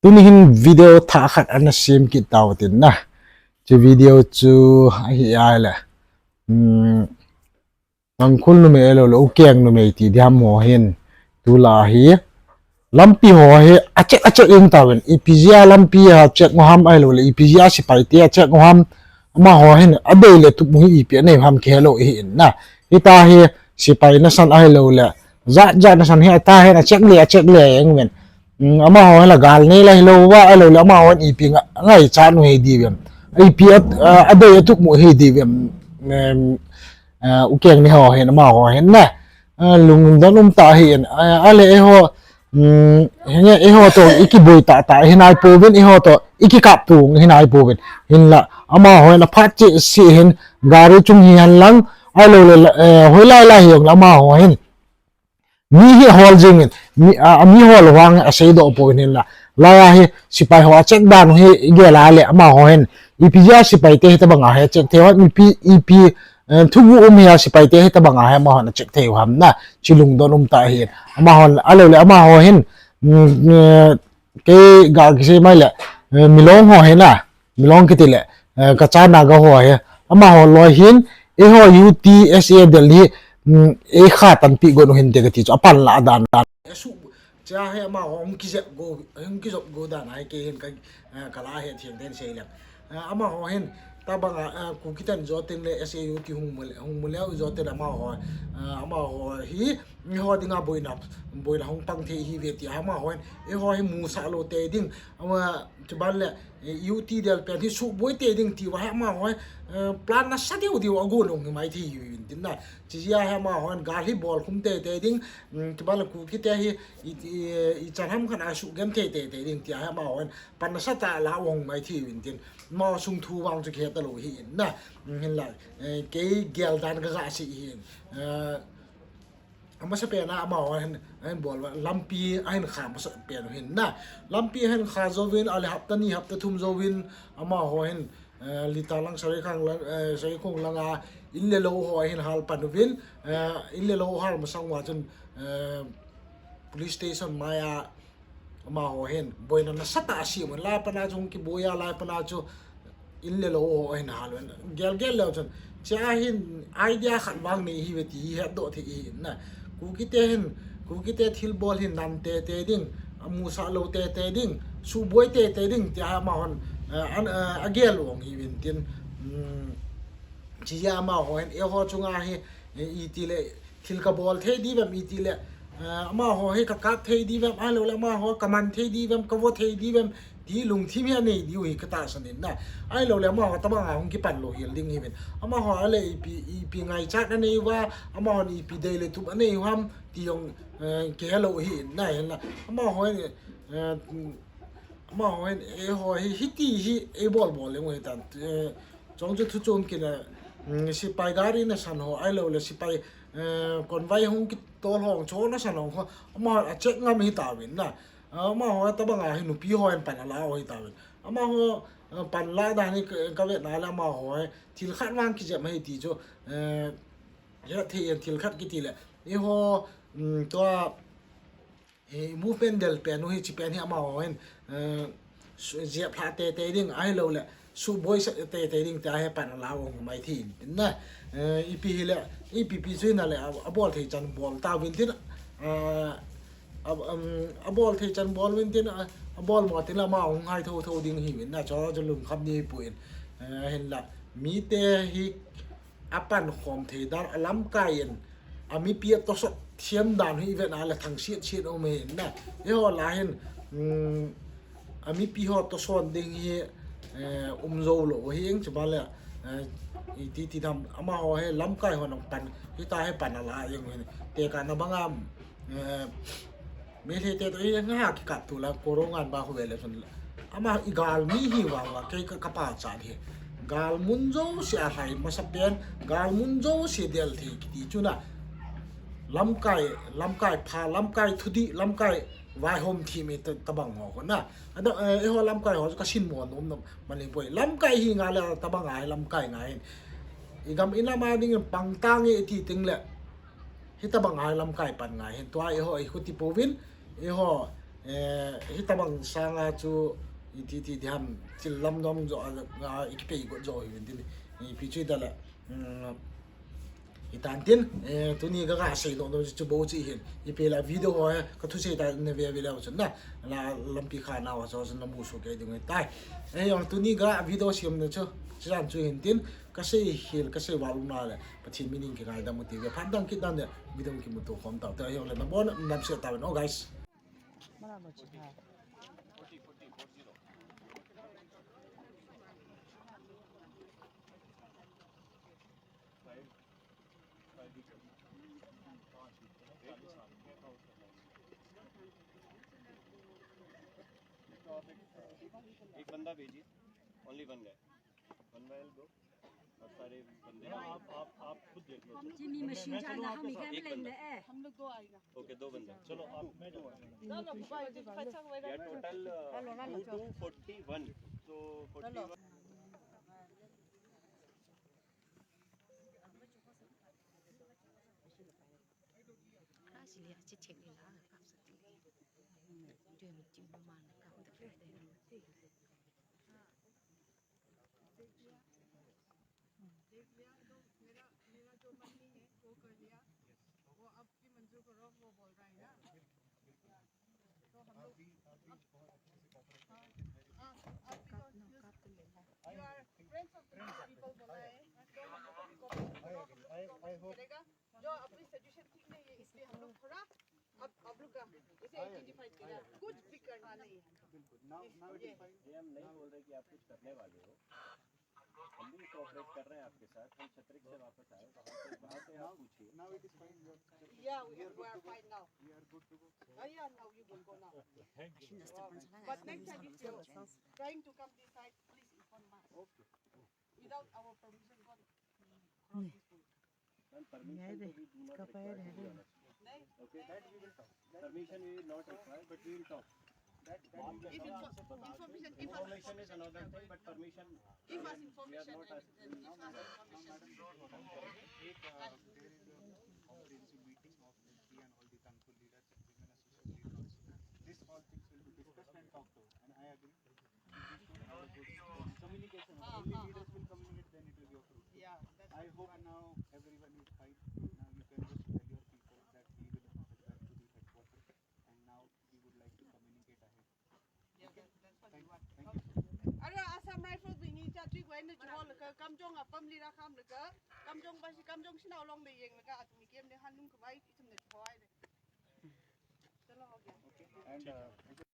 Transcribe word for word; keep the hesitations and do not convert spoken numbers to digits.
Tuni hin video thah khat ana sem kit tau tin na. Chu video chu ahi ai le. Hmm, Tangkhul numei lo le Ukeng numei ti diam ho hin. Tula hi. Lampi ho hi a check a check in tauvin. Ipi jeh a lampi a check ngo ham ai lo le. Ipi jeh a sipai te a check ngo ham. Ama ho hin a dei le tup mu hi ipi a nei ham ke lo hi in na. Hita hi sipai na san ai lo le. Jat jat na san hi a ta hin a check le a check le eng ven. Hmm, ama ho hin la gal nei la hi lo va ai lo le ama ho hin ipi nga, ngai cha nu hi di vem. Ipi a, a, a dei a tup mu hi di vem. Em, a, Ukeng ni ho hin ama ho hin na. A, lungdon um ta hi in. A, a le e ho, hmm, henge e ho to iki boi ta ta hi nai po vin e ho to iki kap tu hi nai po vin. Hin la ama ho hin a phat chi si hin gari chung hi han lang ai lo le, eh, hoi lai lai hi ong la ama ho hin. Mi hi hol jing in, mi, a, a mi hol vang a sei do po in la. La ya hi, sipai ho a check dan hi, i gel a le, ama ho hin. Ipi jeh a sipai te hi ta bang a hi, check thei ho, ipi, ipi, eh, thugu um hi a sipai te hi ta bang a hi, ama ho na check thei ho ham na, chi lungdon um ta hi. Ama ho, a lo le, ama ho hin, mm, eh, kei ga kisei mai le, eh, Milong ho hi na. Milong kiti le, eh, ka cha Naga ho hi. Ama ho loi hin, e ho U T S A Delhi, mm, e kha tan pi gon hin te kati chu, a pan la dan dan. E su, cha he ama ho hung ki jep go, hung ki jop go dan ai ke hin ka, eh, ka la he thiang den sei le. Eh, ama ho hin, ta bang a, eh, Kuki ten jo tin le S A U T hung mu le, hung mu le jo tin ama ho, eh, ama ho hi, mi ho dinga boina, boina hung pang thei hi ve ti ama ho hin, e ho hi mu sa lo te ding, ama, Chuban le, eh, U T del pen hi suboi te ding ti va he ama ho, eh, plan nasa deu deu a gon ong hi mai thei hi vin tin na. Chi jeh a he ama ho gal hi bol khum te te ding, mm, chuban le Kuki te hi i, i, i chan ham khan a su gem te te te ding ti a he ama ho pan nasa ta la ong mai thei vin tin. Ma sung thu vang chu ke ta lo hi in na. Mm, hin la, eh, kei gel dan ka ga si hin. Eh, Amasa pen a ama ho hin, ahin bol va, lampi ahin kha masa pen hin na. Lampi ahin kha jo vin, a le hapta ni, hapta thum jo vin, ama ho hin, eh, Lita lang, Sarai khang lang, eh, Sarai khong lang a, in le lo ho ahin hal pan vin, eh, in le lo hal masang va chun, eh, police station mai a, Ama ho hin, boina nasa ta a si mun lai pana chu hung kiboi a lai pana chu in le lo ho hin hal ven. Gel gel leu chun, chia hin idea khat vang nei hi ve ti hi het doh thei hi na. Kuki te hin, Kuki te thil bol hin nan te te ding, a mu sa lo te te ding, suboi te te ding, tia ama hon, eh, an, eh, a gel vang hi vin tin, um, chia ama ho hin, e ho chunga hi, eh, i ti le, Thil ka bol thei di vem i ti le, eh, ama ho hi ka kap thei di vem, ahilou le ama ho ka man thei di vem, ka vo thei di vem, ti lungthim hi anei diu hi ka tahsan in na. Ahilou le ama ho tabang a hung kipan lou hel ding hi vin. Ama ho a le ipi, ipi ngaichat anei uva, ama hon ipi dei le tup anei u ham, ti jong, eh, kihe lou hi in na hin la. Ama ho hi, eh, ama ho hin, eh, ho hi, hiti hi, eh, bol bol leng u hi tan. Eh, Chong chu thu chom kit a, mm, sipai gari na san ho, ahilou le sipai, eh, convoy hung kitol ho, chon na san ho, ama a check ngam hi ta vin na. Ama ho tabang a hi nupi ho hin pan a la ho hi ta vin. Ama ho, eh, pan la dan hi ka, ka vet na le ama ho hi, thil khat vang kijep ma hi ti chu, eh, he thei in thil khat kiti le. I ho, mm, tua, Eh, movement del pen u hi chi pen hi ama ho hin, eh, su-, jep hla te te ding, ahilou le, suboi sa te te ding, te a he pan a la ong mai thi in, tin na. Eh, ipi hi le, ipi pi chu hin a le, a, a bol thei chan bol ta vin tin, a, a, um, a bol thei chan bol vin tin, a, a bol mo tin la ama hung hai tho tho ding hi vin na, cho cho lungkham ni pu in. Eh, hin la, mi te hi, a pan khom thei dan, a lamkai in, a mipi a tosot thiam dan hi i vet na le thang siat siat um hi na. Eiho la hin, um, a mipi ho toson ding hi, eh, um zo lou hi eng chu ba le, eh, i ti ti dam ama ho hi lamkai ho nang pan, hi ta hi pan a la eng hi. Te ka na bang am, eh, Meitei te toh i nga kikap tu la, Koroungan ba khu ve le chun. Ama i galmi hi vang vang, kei ka, ka pachat hi. Galmun jouse a lhai masa pen, galmun jouse del thei kiti chu na. Lamkai, lamkai pha, lamkai thudih, lamkai vaihom thim i ta, tabang ho khu na. Ada, eh, eiho lamkai ho chu ka sin mo nom nom, mani poi. Lamkai hi nga le tabang a hi lamkai nga hin. I gam i nam a ding in pang tang i ti ting le. Hitabang a lamkai pan ngai hin tua eiho i khuti pouvin, eiho, Eh, hitabang sanga chu iti ti diham thil lam nom jo a, a, i kipei got jo hi vin tin. Ipi chu i da le. Mm, Hitan tin, eh, tuni ka ga sei doh doh chu bou chu hin. Ipi la video ho, eh, ka thusei ta na ve ve leu chun na. La lampi kha na wa chu na mu su ke ding tai. Eh, jong tuni ga video siam na chu. Chiran chu hin tin, ka sei hil, ka sei val um na le. Pathen min in kingaidam u ti ve. Phat dang kit dan de, video kimuto khom tau. Te jong le na bon, nam se ta ven. Oh, guys. एक बंदा भेजिए, only one guy, one guy will go। और सारे बंदे आप, आप, आप खुद देख लो। चीनी मशीन जाना हम ही कर लेंगे, ए। हम लोग दो आएगा। ओके, दो बंदे। चलो, आप, मैं जाता हूँ। ना, ना, भाई, भाई, भाई। We are total, uh, two two forty one। So, forty one। देख लिया, तो मेरा, मेरा जो मन में है, वो कर लिया। वो अब की मंजूर करो, वो बोल रहा है ना। तो हम लोग अभी, अभी बहुत अच्छे से cooperate कर रहे हैं। हाँ, आप भी तो, you are friends of the people बोला है, तो हम लोग को भी cooperate करेगा। जो अपनी suggestion ठीक नहीं है, इसलिए हम लोग थोड़ा अब आप लोग का इसे identify किया, कुछ भी करना नहीं है। बिल्कुल, now, now it is fine। ये हम नहीं बोल रहे कि आप कुछ करने वाले हो, हम भी cooperate कर रहे हैं आपके साथ। हम छतरिक से वापस आए, वहाँ से, वहाँ से आप पूछिए। Now it is fine, we are, yeah, we are fine now। We are good to go। Yeah, now you can go now। But next time if you are trying to come this side, please inform us। Okay। Without our permission, don't cross this road। Ma'am, permission तो we do not require, to be honest। नहीं। Okay, that we will talk। Permission we will not require, but we will talk। That, that we will talk। If info-, information, if information is another thing, but permission we are not asking। If us information, if us information। एक, uh, there is a comprehensive meeting of L P and all the Tangkhul leaders and women association leaders also। This all things will be discussed and talked over, and I agree। Communication, only leaders will communicate, then it will be approved। Yeah, that's I hope now everyone is fine। Now you can just tell your people that we will head back to the headquarters, and now we would like to communicate ahead। Yeah, okay? That, that's what we want। Thank you। Okay। Ara, Assam Rifles bini cha tri wai na chu laga, Kamjong a pam li ra kham laga, Kamjong ba si Kamjong sina long de yeng laga, atumi kem de han lung ka wai, itum na chu wai de। Chalo, ho gaya। Okay, and, uh,